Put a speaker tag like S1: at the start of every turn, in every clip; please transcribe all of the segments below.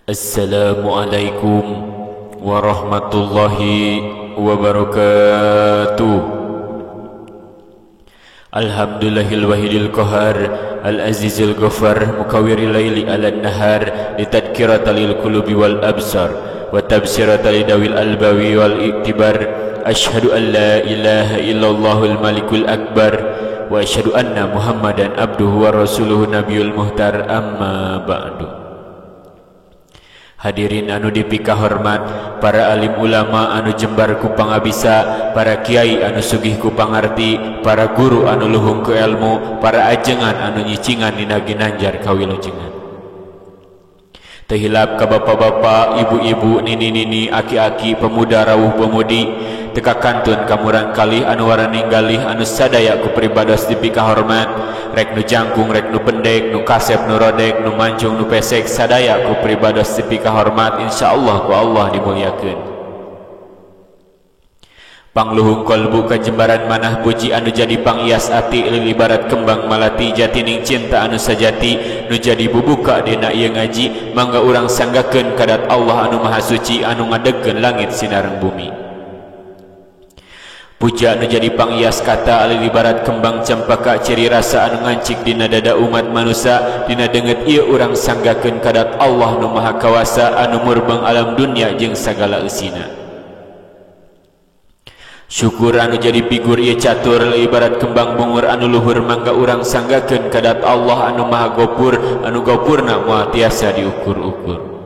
S1: Assalamualaikum warahmatullahi wabarakatuh. Alhamdulillahil wahidil qahar al-azizil ghafar mukawwiril laili 'alan nahar litadhkirata lil qulubi wal absar wa tabsirata lidawil albawi wal iktibar. Asyhadu an la ilaha illallahul malikul akbar wa asyhadu anna Muhammadan abduhu wa rasuluhu nabiyul muhtar. Amma ba'du. Hadirin anu dipika hormat, para alim ulama anu jembar ku pangabisa, para kiai anu sugih ku pangarti, para guru anu luhung ku ilmu, para ajengan anu nyicingan dina ginanjar kawilujengan. Teu hilap ka bapak-bapak, ibu-ibu, nini-nini, aki-aki, pemuda rawuh pemudi, teka kantun ka murang kalih anu waraninggalih anu sadaya ku pribados dipika hormat, rek nu jangkung rek nu pendek, nu kasep nu rodek, nu mancung nu pesek, sadaya ku pribados dipika hormat, insyaallah ku Allah dimuliakeun. Pangluhung kolbu kajembaran manah puji anu jadi pangias ati ibarat kembang malati jatining cinta anu sajati nu jadi bubuka dina ieu ngaji, mangga urang sanggakeun kadat Allah anu maha suci anu ngadegkeun langit sinareng bumi. Puja anu jadi pangias kata alil ibarat kembang cempaka ciri rasa anu ngancik dina dada umat manusia, dina deungeut ieu urang sanggakeun kadat Allah nu maha kawasa anu murbeng alam dunia jeung sagala eusina. Syukur anu jadi figur ieu catur ibarat kembang bungur anu luhur, mangga urang sanggakeun kadat Allah anu maha gopur anu gopurna moal tiasa diukur-ukur.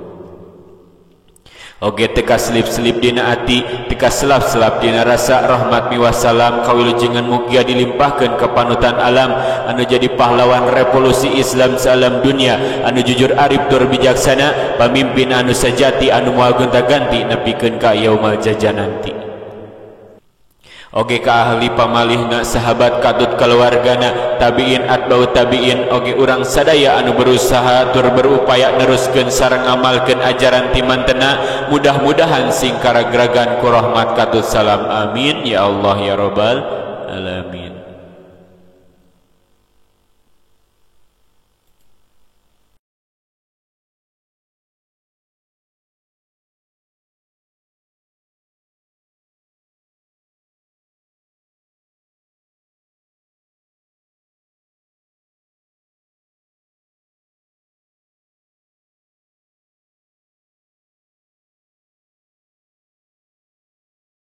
S1: Oge teka selip-selip dina ati, teka selap-selap dina rasa, rahmat miwah salam kawilujengan mugia dilimpahkeun ka panutan alam anu jadi pahlawan revolusi Islam salam dunia, anu jujur arif tur bijaksana, pamimpin anu sejati anu moal gonta-ganti nepikeun ka yaumal jaza nanti. Oge ka ahli pamalihna, sahabat katut keluargana, tabiin atbau tabiin, oge urang sadaya anu berusaha tur berupaya neruskeun sareng ngamalkeun ajaran timantena, mudah-mudahan sing karagragan ku rahmat katut salam. Amin ya Allah ya rabbal alamin.